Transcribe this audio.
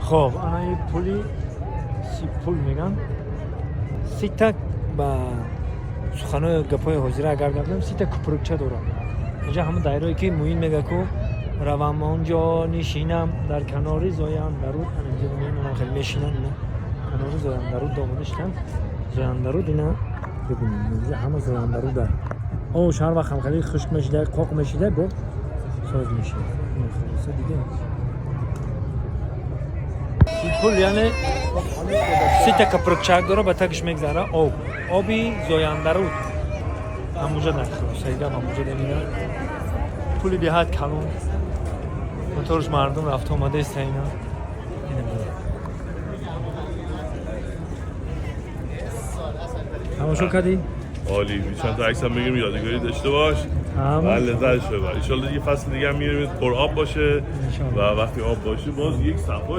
Хоб, ана и пули Сипул меган. Сита ба суханои гапҳои ҳозира агар гап занем, сита купрукча дорад. Инҷа ҳамон дайрое ки Муин мега, ку равам онҷо нишинам дар канори Зояндаруд. Ана инҷа мемонам, хеле мешинам, ина канори Зояндаруд омода шудам. Зояндаруд ина бибинем, инҷа ҳама Зояндаруда. Ош ҳар вақт ҳам хеле хушк мешида, қоқ мешида, бо соз мешида. Хулоса, дидем. Пул, яъне сита капрукчак дора, ба тагиш мегзара об, оби Зояндаруд ҳамуҷа. Дар хулосаи гап, ҳамуҷа демина пули беҳад калон, моторш мардум рафта омада иста. Ина тамошо кардӣ? عالی. چند تا عکس هم بگیریم، یادگاری داشته باش و لذتش ببر. ایشالله یه فصل دیگه هم میریم پر آب باشه و وقتی آب باشه باز یک صفای